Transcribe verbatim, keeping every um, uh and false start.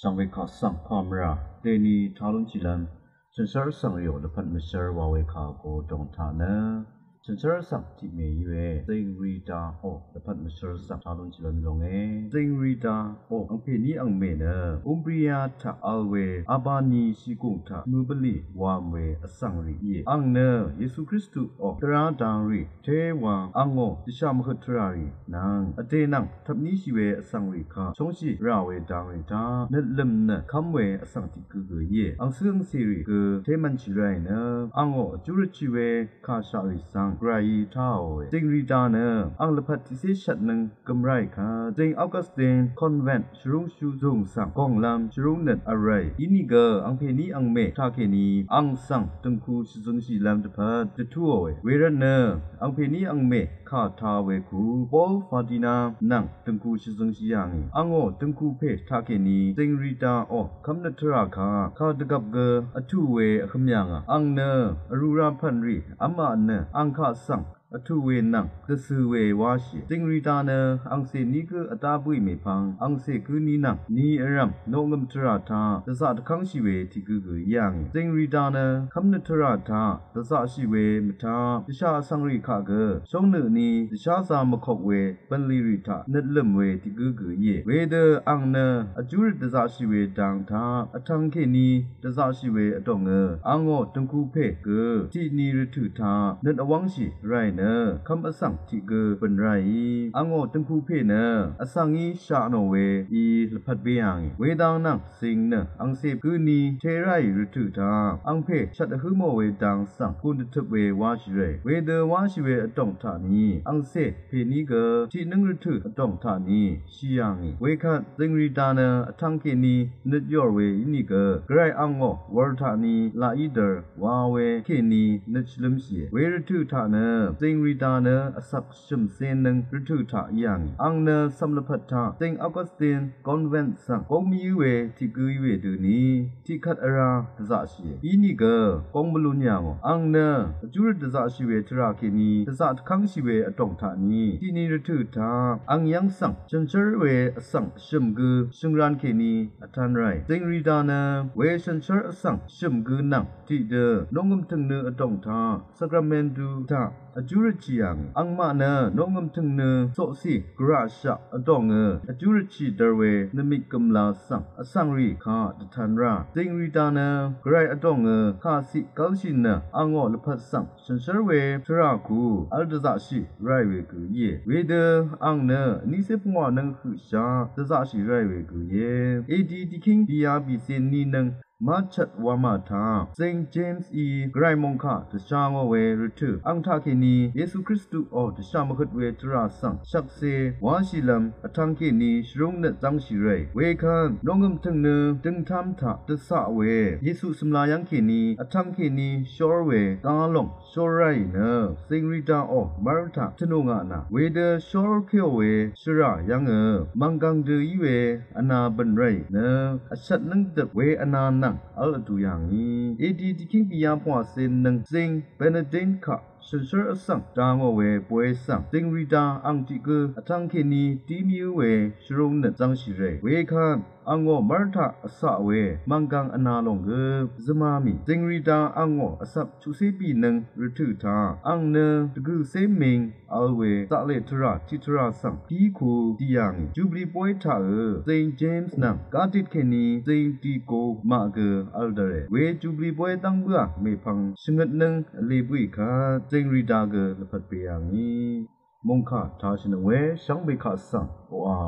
Shvngbe kaq svng pàmvrà deni talúnshìlv́m shànshér vsvng rìò lvpat mvshér wa we kà go dòng taq nø shànshér vsvng tiq mè í we Zing Rita ò lvpat mvshér svng talúnshìlv́m longe. Zing Rita ò angpèní angmè nø Umbria taq vl we Abani shìgùng taq mø bvlì wam we vsvng rì íe. Ang nø Yesu Kristu ò dvrá dang rì té wa angò dvshà mvhøt tvrà rì nvng vdè nvng tvpníshì we vsvng rì kaq shóngshì rà we dang rì taq nøtlø̀m nø kv́m we vsvng tiq gø gø íe. Angcǿ angcè rì gø témv̄nshì ráì nø angò vjú røtshì we kàshaq rì svng gvrayí táòe. Zing Rita nø ang lvpat tiqcé shvtnøng gø̀m ráì kvt Zing Augustine Convent shvrúngshú zùng svng gònglv́m shvrúng nøt v̄l ráì. Inìgø angpèní angmè taqkèní ang svng dø̀ngku shvzøngshìlv́m dvpvt dvtúòe. Wervtnø angpèní angmè kà ta we ku Paul Ferdinand nvng dø̀ngku shvzøngshì yà ngì. Angò dø̀ngku pè taqkèní Zing Rita ò kv́mnøt tvrà kaq kà dvgvp gø vtù we vhø̄m yà ngà. Ang nø vrū ra pv̀n rì v́maq nø ang kaq svng vtù we nvng dvcø̄ we wáshìe. Zing Rita nø angcè ní gǿ vdá bǿì mèpvng angcè gǿ ní nvng ni vrv̀m noqngø̀m tvrà taq dvzaq dvkv́ngshì we tiq gø gø í yà ngì. Zing Rita nø kv́mnøt tvrà taq dvzaqshì we mvtaq dvshà vsvng rì kaq gø shóngnø ni dvsházā mvkok we bv̀nlì rì taq nøtlø̀m we tiq gǿ gø íe. Wedø ang nø vjú røt dvzaqshì we dang taq vtvng kèní dvzaqshì we vdòngø angò dø̀ngku pè gø tiq ni rvtø̀ taq nøt vwv́ngshì ráì nø kv́m vsvng tiq gø bø̀n ráì. Angò dø̀ngku pè nø vsvng í shaq nò we í lvpat bé yà ngì. Wedang nvng Zing nø angcè gǿ ni té ráì rvtø̀ taq angpè shvt vhǿ mò we dang svng gùn dvtøp we wáshì ráì. Wedø wáshì we vdòng taq ni angcè pèní gø tiqnǿng rvtø̀ vdòng taq ni shì yà ngì. Wekvt Zing Rita nø vtvng kèní nøt yòr we ínìgø gvray angò wur taq ni laq í dvr wa we kèní nøt shvlǿmshìe. We rvtø̀ taq nø Zing Rita nø vsvk shø̀m cénøng rvtø̀ taq í yà ngì. Ang nø cv̀m lvpat taq Zing Augustine Convent svng góng mvyǿ we tiq gǿ í we dø ni tiqkvt vrá dvzaqshìe. Inìgø góng mvlún yà ngò. Ang nø vjú røt dvzaqshì we tvrà kèní dvzaq dvkv́ngshì we vdòng taq ni tiq ni rvtø̀ taq ang yv́ng svng shànshér we vsvng shø̀m gø shø̀ngran kèní vtv́n ráì. Zing Rita nø we shànshér vsvng shø̀m gø nvng tiqdø noqngø̀m tø̀ngnø vdòng taq Sacramentu taq vjú røtshì yà ngì. Angmaq nø noqngø̀m tø̀ngnø coqcì gvraqshaq vdòngø vjú røtshì dvr we nvmik gø̀mla svng vsvng rì kaq dvtv̄n rá. Zing Rita nø gvray vdòngø kàciq gv́lshì nø angò lvpat svng shànshér we tvrà ku v̄l dvzaqshì ráì we gø íe. Wedø ang nø vnícé pungwà nvng høqshaq dvzaqshì ráì we gø íe. A D dvkíng bìyá bìcé ní nvng mvchvt wamà taq Zing James í gvray mòngkà dvsha ngò we rvtø̀ ang taqkèní Yesu Kristu ò dvsha mvhøt we tvrà svng shvkse wáshìlv́m vtvng kèní shvrúng nøt zv́ngshì ráì. Wekvt noqngø̀m tø̀ngnø døngtam taq dvcaq we Yesu cø̀mla yv́ng kèní vtvng kèní shór we gá lòng shór ráì nø Zing Rita ò mv́r taq tvnù ngà nà wedø shór kèò we shvrà yv́ngø mv̀nggv̀ng dø í we vna bø̀n ráì nø vshvt nǿng døp we vna nvng v̄l vdu yà ngì. A D dvkíng bìyá pungwàcé nvng Zing Benedict kaq shànshér vsvng dangò we boy svng Zing Rita ang tiq gø vtvng kèní dí mvyǿ we shvrúng nøt zv́ngshì ráì. Wekvt angò mv́r taq vcaq we mv̀nggv̀ng vna lòng gø zvmá mì Zing Rita angò vcvp chuqcé bìnøng rvtø̀ taq ang nø dvgø̀cé ming v̄l we zaqlè tvrà tiqtvrà svng pí ku dì yà ngì. Jubili boy taqø Zing James nvng gá dit kèní Zing Diego maq gø v̄l dvre. We jubili boy dv́ng bǿà mèpvng shvngøt nǿng vlē bǿì kvt Zing Rita gø lvpat pè yà ngì. Mòngkà tashìnøng we shvngbe kaq svng oqà